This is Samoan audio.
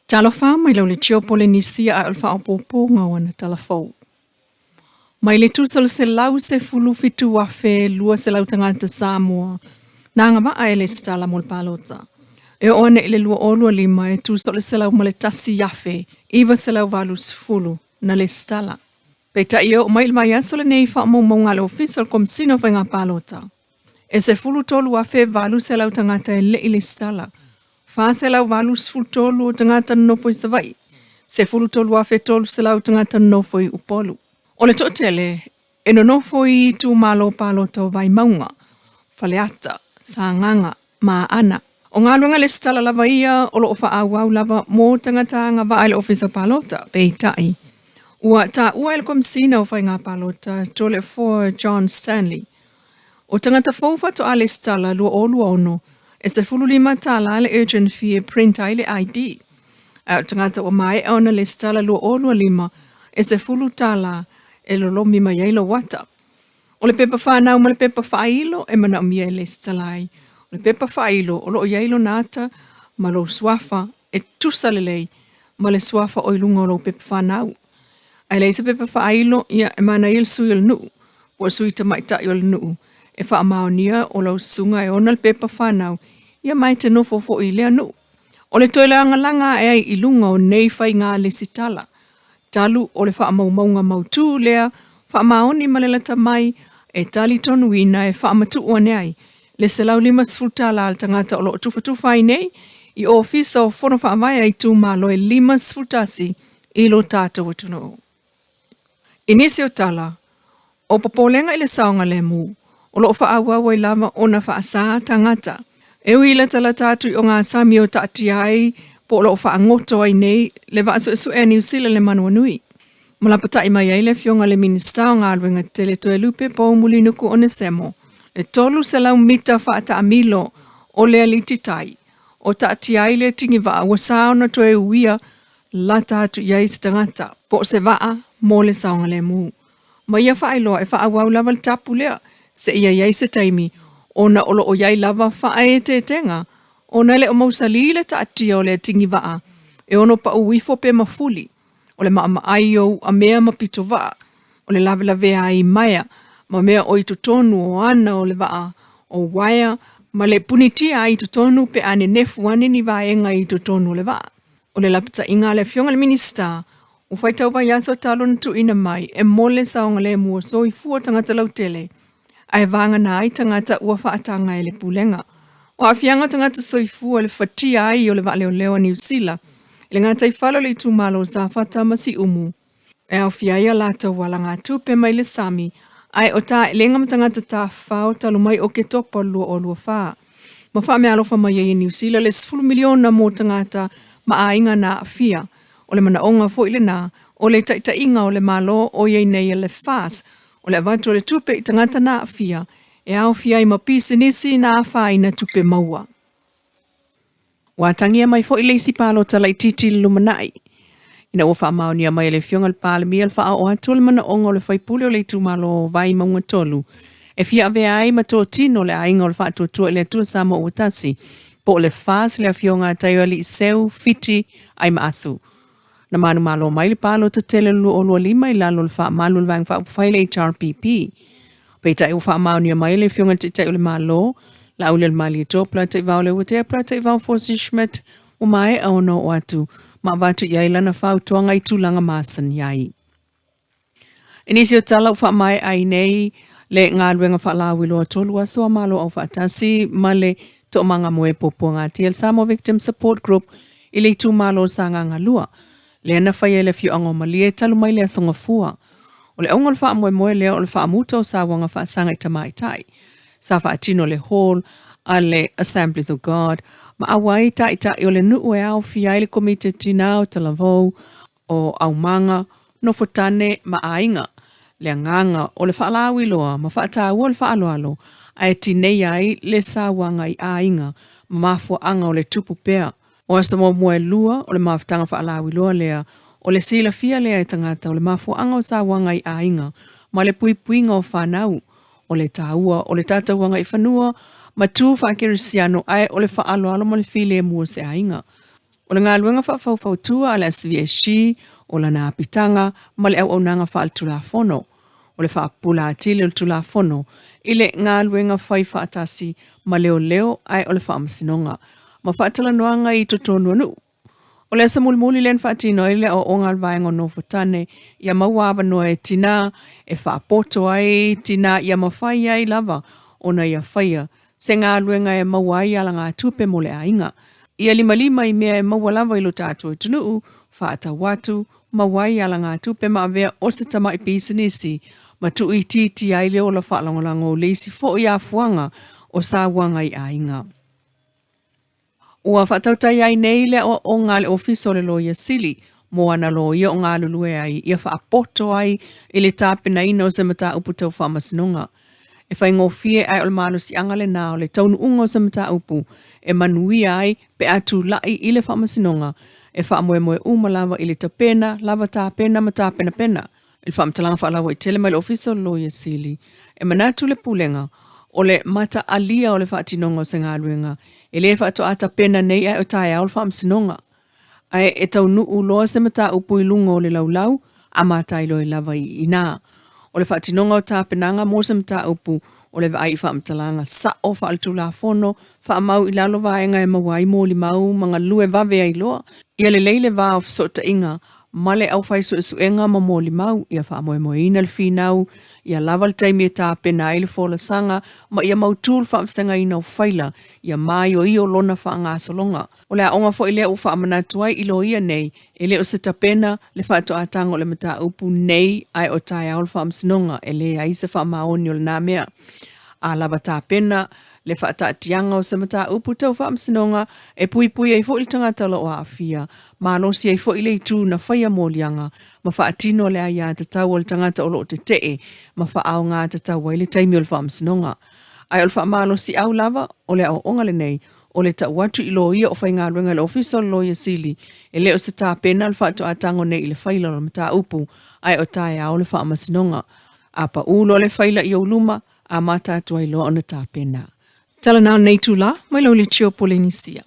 Talofa mai lau leitio Polenisia ae o le faaopoopoga o ana tala fou. Mai le tusa o le 117,200 tagata Samoa na agavaa e lesitala mo le palota. E oo ane i le 2025 e tusa o le 101,980 na lesitala. Peitai e oo mai i le vaiaso lenei i faamaumauga a le Ofisa o le Komesina o Faiga Palota, e 13,800 tagata e le i lesitala, 483 o tagata nonofo i Savaii, 13,300 tagata nonofo i Upolu. O le toatele e nonofo i itumalo palota o Vaimauga, Faleata, Sagaga ma Aana. O galuega lesitala lava ia o lo o faaauau lava mo tagata agavaa i le Ofisa Palota, peitai ua taua e le Komesina o Faiga Palota Toleafoa John Stanley o tagata fou faatoa lesitala 2026 e $15 le urgent fee e print ai le ID, ae o le tagata ua maea ona lesitala 2025 e $10 e lolomi mai ai lou ata. O le pepa fanau ma le pepa faailo e manaomia e lesitala ai. O le pepa faailo o lo o i ai lona ata ma lou suafa e tusa lelei ma le suafa o i luga o lou pepa fanau. Ae leai se pepa faailo, ia e manaia le sui o le nuu po o le sui tamaitai o le nuu e faamaonia o lau susuga e ona le pepa fanau, ia ma e te nofo foi i lea nuu. O le toe lagalaga ae ai i luga o nei faiga lesitala, talu o le faamaumauga mautu lea faamaoni ma le lata mai e talitonuina e faamatuu ane ai le $150 a le tagata o lo o tufatufa ai nei i Ofisa o Fono Faavae a itumalo e 51 i lo tatou atunuu. I nisi o tala, o popolega i le saogalemu o lo o faaauau ai lava ona faasa tagata e ui latalata atu i ogasami o taatia ai po o lo o faagoto ai nei le vaa suesue a Niu Sila le Manawanui. Ma lapatai mai ai le afioga i le Minisita o Galuega Tetele Toelupe Poumulinuku Onesemo le 300 mita faataamilo o le alititai o taatia ai le tigivaa ua sa ona toe uia lata atu i ai se tagata po o se vaa mo le saogalemu. Ma ia faailoa e faaauau lava le tapu lea seia i ai se taimi ona o lo o i ai lava faaeteetega ona e le o mausali le taatia o le atigivaa e ono pau ifo pe mafuli o le maamaai o uamea ma pitovaa o le lavelavea ai maea ma mea o i totonu o ana o le vaa o uaea ma le punitia ai i totonu pe a nenefu ane ni vaega i totonu o le vaa. O le lapataiga a le Afioga i le Minisita, ua faitau vaiaso talu ona tuuina mai e mo le saogalemu o soifua tagata lautele, ae vagana ai tagata ua faataga e le Pulega. O aafiaga o tagata soifua i le fatia ai o le vaaleoleo a Niu Sila i le gataifale o le itumalo o Safata ma Siumu, e aofia ai a latou alagatupe mai le sami, ae o taelega ma tagata tafafao talu mai Oketopa o le 2024. Ma faameaalofa mai ai e Niu Sila le 10 miliona mo tagata ma aiga na aafia. O le manaoga foi lena o le taitaiga o le Malo o i ai nei a le FAS, o le avatu o le tupe i tagata na aafia e aofia ai ma pisinisi na afaina tupe maua. Ua atagia mai foi le isi palota laitiiti i le lumanai, ina ua faamaonia mai e le Afioga i le Palemia le faaoo atu o le manaoga o le faipule o le itumalo o Vaimauga 3 e fia avea ai ma totino le aiga o le Faatuatua i le Atua Samoa ua Tasi, po o le FAS le Afioga a Taioalii Seu Fiti Aimaasu. Na manumalo mai le palota tele o le 2025 i lalo o le faamalu o le Vaega Faaupufai le HRPP. Peitai ua faamaonia mai le Afioga i le Taitai o le Malo, Laaulialemalietoa Polataivao Leuatea Polataivao Fosi Schmidt, ua maea ona oo atu ma avatu i ai lana fautuaga i tulaga masani ai. I nisi o tala ua faamaea ai nei le galuega faalauiloa tolu aso a Malo Aufaatasi ma le Toomaga Moe Puapuagatia le Samoa Victim Support Group i le itumalo o Sagaga 2, lea na faia e le afioaga o Malie talu mai le Aso Gafua. O le auga o le faamoemoe lea o le faamuta o sauaga faasaga i tamaitai. Sa faatino le Hall a le Assemblies of God ma auai taitai o le nuu e aofia ai le Komiti o Tina o Talavou, o Aumaga, Nofotane ma Aiga, le agaga o le faalauiloa ma faataua o le faaaloalo ae tineia ai le sauaga i aiga ma mafuaaga o le tupu pea. O aso muamua e lua o le mafutaga faalauiloa lea, o le silafia lea e tagata o le mafuaaga o sauaga i aiga ma le puipuiga o fanau, o le taua o le tatou agaifanua ma tu faakerisiano ae o le faaaloalo ma le filemu o se aiga. O le galuega faafaufautua a le SVSG o lana apitaga ma le auaunaga faaletulafono, o le faapupula atili o le Tulafono i le galuega fai faatasi ma leoleo ae o le faamasinoga ma faatalanoaga i totonu o nuu. O le aso mulimuli lea na faatino ai le aoaoga a le Vaega o Nofotane ia maua avanoa e tinā e faapoto ai tinā ia mafai ai lava ona ia faia se galuega e maua ai alagatupe mo le aiga. Ia limalima i mea e maua lava i lo tatou atunuu, faatau atu, maua ai alagatupe ma avea o se tamai pisinisi ma tuuitiitia ai le ola faalagolago o le isi foi afuaga o sauaga i aiga. Ua faatautai ai nei le aoaoga a le Ofisa o le Loia Sili mo ana loia o galulue ai ia faapoto ai i le tapenaina o se mataupu tau faamasinoga. E faigofie ae o le malosiaga lena o le taunuuga o se mataupu e manuia ai pe a tulai i le faamasinoga e faamoemoe uma lava i le tapena lava tapena ma tapenapena. I le faamatalaga faalauaitele mai le Ofisa o le Loia Sili, e manatu le Pulega o le mataalia o le faatinoga o se galuega e le faatoa tapena nei ae o taeao le faamasinoga. Ae e taunuu loa se mataupu i luga o le laulau, amata ai loa lava i inā. O le faatinoga o tapenaga mo se mataupu o le vaai i faamatalaga sa'o faaletulafono, faamau i lalo vaega e maua ai molimau ma galue vave ai loa, ia lelei le va o fesootaiga ma le aufai suesuega ma molimau, ia faamoemoeina le finau, ia lava le taimi e tapena ai le folasaga ma ia mautū le faavasegaina o faila, ia maioio lona faagasologa. O le aoga foi lea ua faamanatu ai i loia nei, e le o se tapena le faatoataga o le mataupu nei ae o taeao le faamasinoga, e leai se faamaoni o lena mea. A lava tapena le faataatiaga o se mataupu tau faamasinoga e puipui ai foi le tagata o lo o aafia, malosi ai foi le itu na faia moliaga ma faatino le aiatatau a le tagata o lo o tetee ma faaaoga tatau ai le taimi o le faamasinoga. Ae o le faamalosiau lava o le aoaoga lenei, o le tau atu i loia o faigaluega i le Ofisa o le Loia Sili, e le o se tapena le faatoatago nei i le faila o le mataupu, ae o taeao le faamasinoga. A pau loa le faila i ou luma, amata atu ai loa ona tapena. Tala na o lenei itula, mai lau Litio Polenisia.